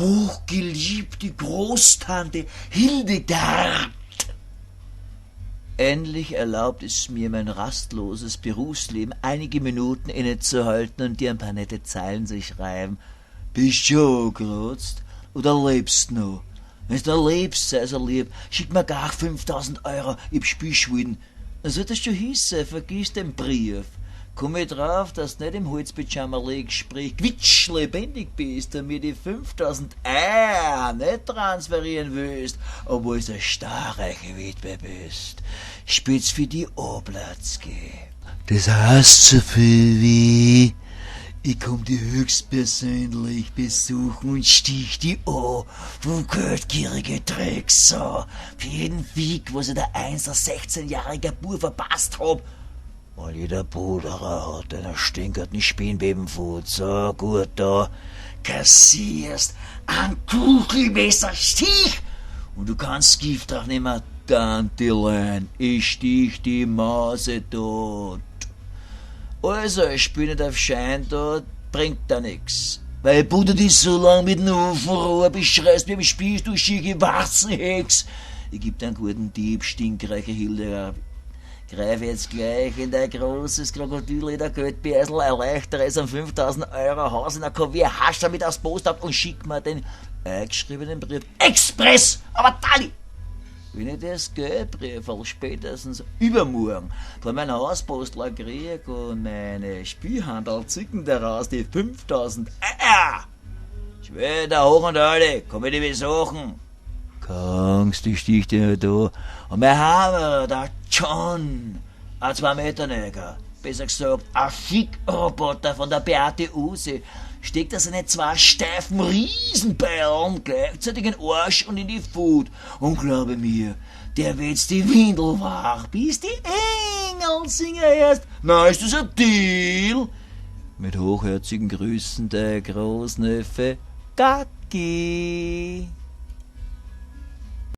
Hochgeliebte Großtante Hildegard. Endlich erlaubt es mir mein rastloses Berufsleben einige Minuten innezuhalten und dir ein paar nette Zeilen zu schreiben. Bist schon gerotzt oder lebst noch? Wenn's du lebst, sei so lieb, schick mir gar 5000 Euro, ich hab Spielschulden. Dann solltest du hieße, vergiss den Brief. Komm ich drauf, dass du nicht im Holzpyjama liegst, sprich quietschlebendig bist und mir die 5000 Euro nicht transferieren willst, obwohl du eine starreiche Witwe bist. Spitz für die Oblatzki. Das heißt so viel wie, ich komm die höchstpersönlich besuchen und stich die an vom geldgierige Drecksau. Für jeden Fick, was ich der 1 16-jähriger Bub verpasst hab. Weil jeder Puderer hat einen stinkerten Spinnbebenfut. So gut da. Kassierst ein Kuchelmesserstich und du kannst Gift drauf nehmen. Tantelein, ich stich die Mause tot. Also, ich spiel nicht auf Schein da, bringt da nix. Weil Butter dich so lang mit dem Ofenrohr beschreist wie im Spieß, du schicke Warzenhex. Ich geb dir einen guten Tipp, stinkreiche Hildegard. Greif jetzt gleich in dein großes Krokodilleder-Geldbörsel, erleichtere es um 5000 Euro, Haus in der Kuvert, hasch damit aufs Postamt und schick mir den eingeschriebenen Brief. Express! Aber Dali! Wenn ich das Geldbrieferl spätestens übermorgen von meinem Hauspostler krieg und meine Spielhandel zücken daraus die 5000 Eier. Später hoch und alle, komm ich dich besuchen. Keine Angst, ich stich dir da. Und mein Hammer, der John, ein 2 Meter Neger, besser gesagt, ein Fickroboter von der Beate Uhse, steckt er seine zwei steifen Riesenbeilen gleichzeitig in den Arsch und in die Fut. Und glaube mir, der wetzt die Windel wach, bis die Engel singen erst. Na, ist das ein Deal? Mit hochherzigen Grüßen, der Großneffe Gacki.